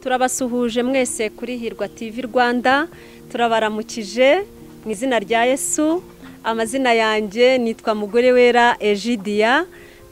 Turabasuhuje mwese kuri Hirwa TV Rwanda, turabaramukije mu izina rya Yesu. Amazina yanjye nitwa Mugore Wera Egidia.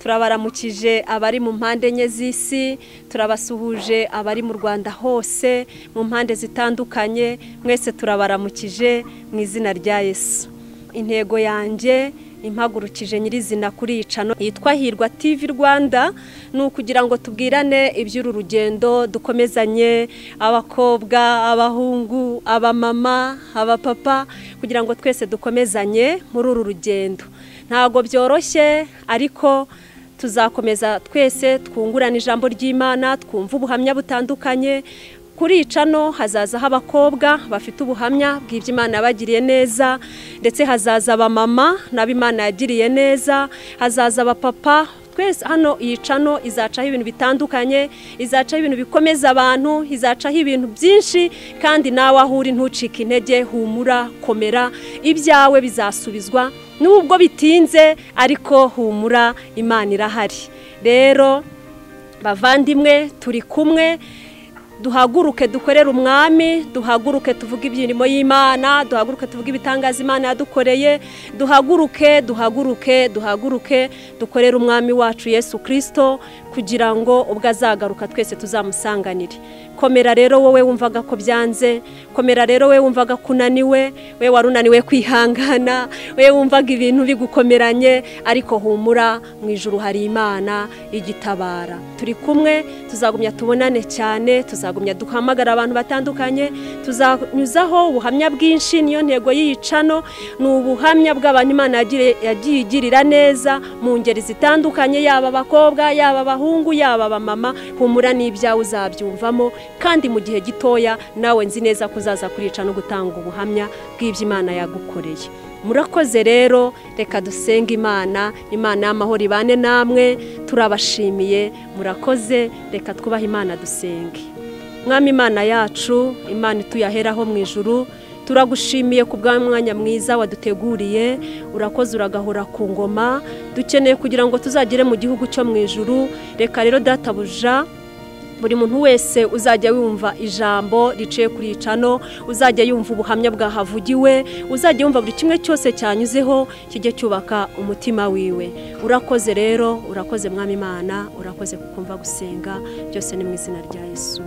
Turabaramukije abari mu mpande enye z'isi, turabasuhuje abari mu Rwanda hose mu mpande zitandukanye, mwese turabaramukije mu izina rya Yesu. Intego yanjye impagurukije nyirizina kuri icano yitwa Hirwa TV Rwanda ni ukugira ngo tubwirane iby'uru rugendo, dukomezanye abakobwa, abahungu, abamama, abapapa, kugira ngo twese dukomezanye muri uru rugendo. Ntago byoroshye, ariko tuzakomeza twese twungurana ijambo ry'Imana, twumva ubuhamya butandukanye. Kuri icano hazaza abakobwa bafite ubuhamya bw'ibyo Imana yabagiriye neza, ndetse hazaza abamama n'abo Imana yagiriye neza, hazaza abapapa. Twese hano iyi cano izacaho ibintu bitandukanye, izacaho ibintu bikomeza abantu, izacaho ibintu byinshi, kandi nawe aho uri ntucike intege, humura, komera, ibyawe bizasubizwa nubwo bitinze, ariko humura, Imana irahari. Rero bavandimwe, turi kumwe, duhaguruke dukorere umwami, duhaguruke tuvuge imirimo y'Imana, duhaguruke tuvuge ibitangaza Imana yadukoreye, duhaguruke, duhaguruke, duhaguruke dukorere umwami wacu Yesu Kristo, kugira ngo ubwo azagaruka twese tuzamusanganire. Komera rero wowe wumvaga ko byanze, komera rero wowe wumvaga ko unaniwe, we wari unaniwe kwihangana, we wumvaga ibintu bigukomeranye, ariko humura, mu ijuru hari Imana igitabara. Turi kumwe, tuzagumya tubonane cyane, tuzagumya duhamagara abantu batandukanye, tuzanyuzaho ubuhamya bwinshi. Niyo ntego y'iyi cano, ni ubuhamya bw'abantu Imana yagiye igirira neza mu ngeri zitandukanye, yaba abakobwa, yaba abahungu, yaba abamama. Humura, n'ibyawe uzabyumvamo, kandi mu gihe gitoya nawe nzi neza ko uzaza kurica no gutanga ubuhamya bw'ibyo Imana yagukoreye. Murakoze rero, reka dusenge Imana. Imana y'amahoro ibane namwe, turabashimiye, murakoze. Reka twubahe Imana dusenge. Mwami Imana yacu, Imana ituyaheraho mu ijuru, turagushimiye ku bw'umwanya mwiza waduteguriye. Urakoze, uragahora ku ngoma. Dukeneye kugira ngo tuzagere mu gihugu cyo mu ijuru. Reka rero databuja, buri muntu wese uzajya yumva ijambo riciye kuri icano, uzajya yumva ubuhamya bwahavugiwe, uzajya yumva buri kimwe cyose cyanyuzeho, kijye cyubaka umutima wiwe. Urakoze rero, urakoze Mwami Imana, urakoze kukumva gusenga. Byose ni mu izina rya Yesu.